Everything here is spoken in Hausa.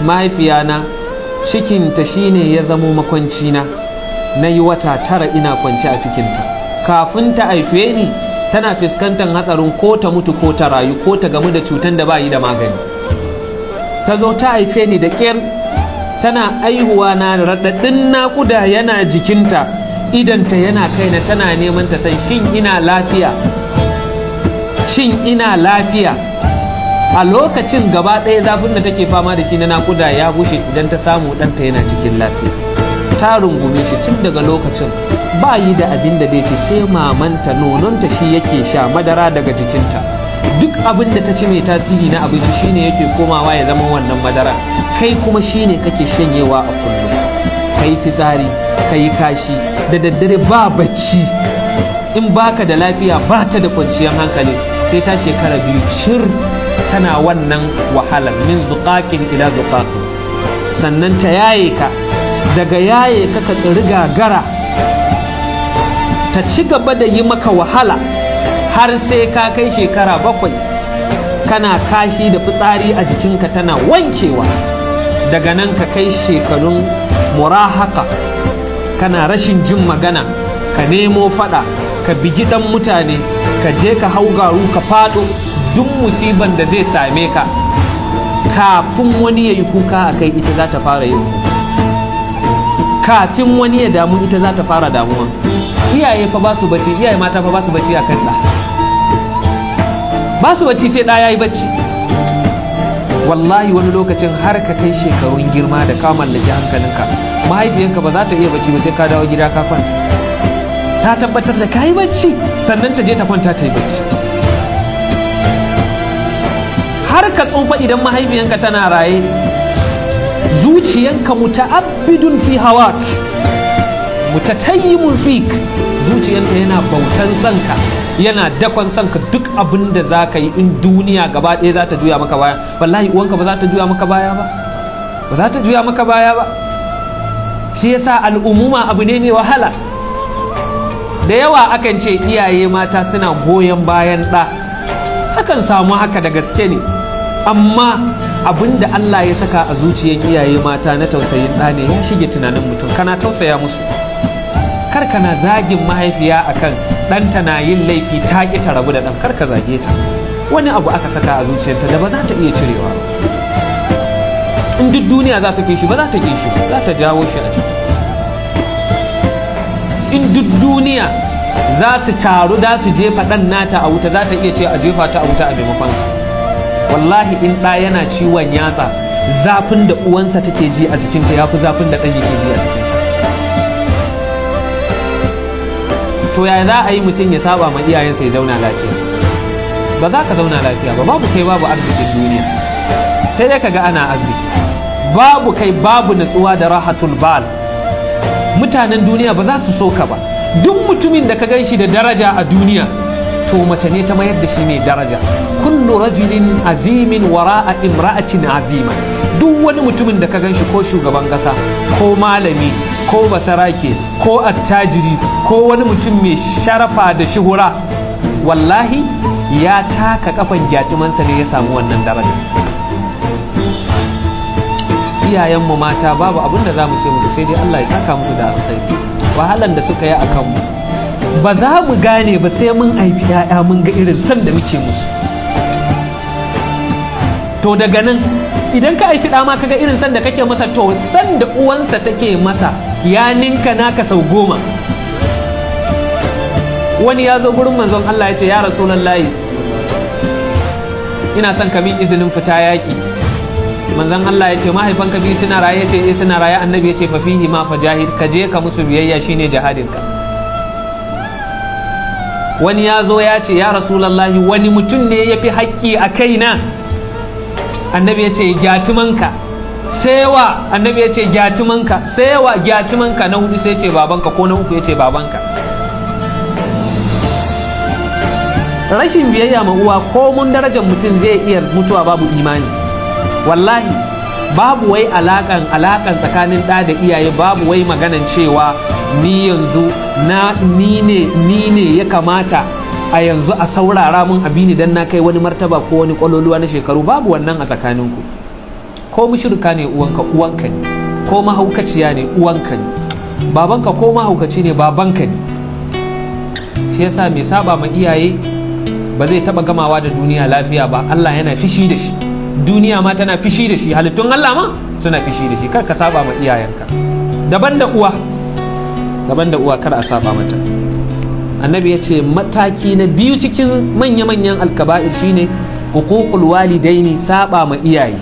Mahaifiyana cikinta shine ya zamo makwancina. Na yi wata 9 ina kwance a cikinta. Kafin ta haife ni tana fuskantar hatsarin ko ta mutu ko ta rayu ko ta gamu da cutan da ba yi da magani. Ta zo ta haife ni da ƙyar, tana aihuwa na raɗaɗin naƙuda yana jikinta, idanta yana kaina, tana neman ta san shin ina lafiya, shin ina lafiya. A lokacin gaba ɗaya zafin da take fama da shi na naƙuda ya bushe idan ta samu ɗanta yana cikin lafiya. Ta rungume shi tun daga lokacin ba yi da abin da zai ci sai mamanta, nononta shi yake sha, madara daga jikinta. Duk abin da ta ci mai tasiri na abinci shine yake komawa ya zama wannan madara. Kai kuma shine kake shanyewa a kullum. Kai fitsari, kai kashi, da daddare ba bacci. In baka da lafiya ba ta da kwanciyar hankali, sai ta shekara 2 shir tana wannan wahalar, min zuqaqin ila zuqaqin. Sannan ta yaye ka, daga yaye ka ka tsiri gagara, ta ci gaba da yi maka wahala har sai ka kai shekara 7 kana kashi da fitsari a jikinka tana wankewa. Daga nan ka kai shekarun murahaka, kana rashin jin magana, ka nemo fada, ka bigi dan mutane, ka je ka hau garu ka fado. Duk musiban da zai same ka kafin wani ya yi kuka a kai, ita za ta fara yin kuka. Kafin wani ya damu, ita za ta fara damuwa. Iyaye fa ba su bacci, iyaye mata fa ba su bacci a kan ɗa. Ba su bacci sai ɗa ya yi bacci. Wallahi wani lokacin har ka kai shekarun girma da ka mallaki hankalinka, mahaifiyanka ba za ta iya bacci ba sai ka dawo gida ka kwanta. Ta tabbatar da ka yi bacci sannan ta je ta kwanta ta yi bacci. Har ka tsufa idan mahaifiyanka tana raye, zuciyanka muta'abbidun fi hawak, mutatayyimun fik, zuciyanka yana bautan sanka, yana dakon sanka. Duk abin da za ka yi in duniya gaba ɗaya za ta juya maka baya, wallahi uwanka ba za ta juya maka baya ba, ba za ta juya maka baya ba. Shi yasa al'umuma abu ne mai wahala. Da yawa akan ce iyaye mata suna goyon bayan ɗa, akan samu haka da gaske ne, amma abin da Allah ya saka a zuciyar iyaye mata na tausayin ɗa ne ya shige tunanin mutum. Kana tausaya musu, kar kana zagin mahaifiya akan ɗanta na yin laifi ta ƙi ta rabu da ɗan, kar ka zage ta. Wani abu aka saka a zuciyarta da ba za ta iya cirewa ba. In duk duniya za su ƙi shi ba za ta ƙi shi ba, za ta jawo shi a ciki. In duk duniya za su taru za su jefa ɗan nata a wuta, za ta iya ce a jefa ta a wuta a maimakon su. Wallahi in ɗa yana ciwon yatsa, zafin da uwansa take ji a jikinta ya fi zafin da ɗan yake ji a jikinsa. To yaya za a yi mutum ya saba ma iyayensa ya zauna lafiya? Ba za ka zauna lafiya ba. Babu kai babu arzikin duniya, sai dai ka ga ana arziki. Babu kai babu natsuwa da rahatul bal. Mutanen duniya ba za su so ka ba. Duk mutumin da ka gan shi da daraja a duniya, to mace ne ta mayar da shi mai daraja. Kullu rajulin azimin wara'a imra'atin azima. Duk wani mutumin da ka gan shi, ko shugaban kasa, ko malami, ko basarake, ko attajiri, ko wani mutum mai sharafa da shuhura, wallahi ya taka kafan gyatumansa ne ya samu wannan daraja. Iyayenmu mata babu abin da za mu ce musu sai dai Allah ya saka musu da alkhairi. Wahalan da suka yi a kanmu ba za mu gane ba sai mun haifi 'ya'ya mun ga irin san da muke musu. To daga nan idan ka haifi ɗa ma kaga irin san da kake masa, to san da uwansa take masa ya ninka naka sau 10. Wani ya zo gurin manzon Allah ya ce, ya Rasulullahi, ina son ka min izinin fita yaƙi. Manzon Allah ya ce, mahaifanka biyu suna raye? Ce eh suna raye. Annabi ya ce, fa fihi ma fajahid, ka je ka musu biyayya, shine jihadinka. Wani ya zo ya ce, ya Rasulullahi, wani mutum ne ya fi haƙƙi a kaina? Annabi ya ce, gyatumanka. Sewa. Annabi ya ce, gyatumanka. Sewa, gyatumanka. Na 4 sai ce babanka, ko na 3 ya ce babanka. Rashin biyayya ma uwa, ko mun darajar mutum zai iya mutuwa babu imani. Wallahi babu wai alakan tsakanin ɗa da iyaye, babu wai maganan cewa ni yanzu na ni ne ya kamata a yanzu a saurara mun abini dan na kai wani martaba ko wani kwaloluwa na shekaru. Babu wannan a tsakaninku. Ko mushrika ne uwanka, uwanka ne. Ko mahaukaciya ne, uwanka ne. Babanka ko mahaukaci ne, babanka ne. Shi yasa mai saba ma iyaye ba zai taba gamawa da duniya lafiya ba. Allah yana fishi da shi, duniya ma tana fishi da shi, halittun Allah ma suna fishi da shi. Kar ka saba ma iyayenka. Daban da uwa, daban da uwa, kar a saba mata. Annabi ya ce mataki na biyu cikin manya-manyan alkaba'ir shine huququl walidaini, saba ma iyaye.